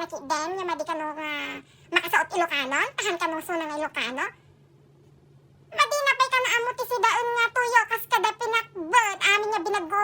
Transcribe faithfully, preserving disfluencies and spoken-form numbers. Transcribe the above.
Kiden nga madi kano nga makasaot Ilocano, tahan kano suna nga Ilocano. Madi na pay kano ammo ti sidaen nga tuyo kas kada pinakbet, amin nga binaggo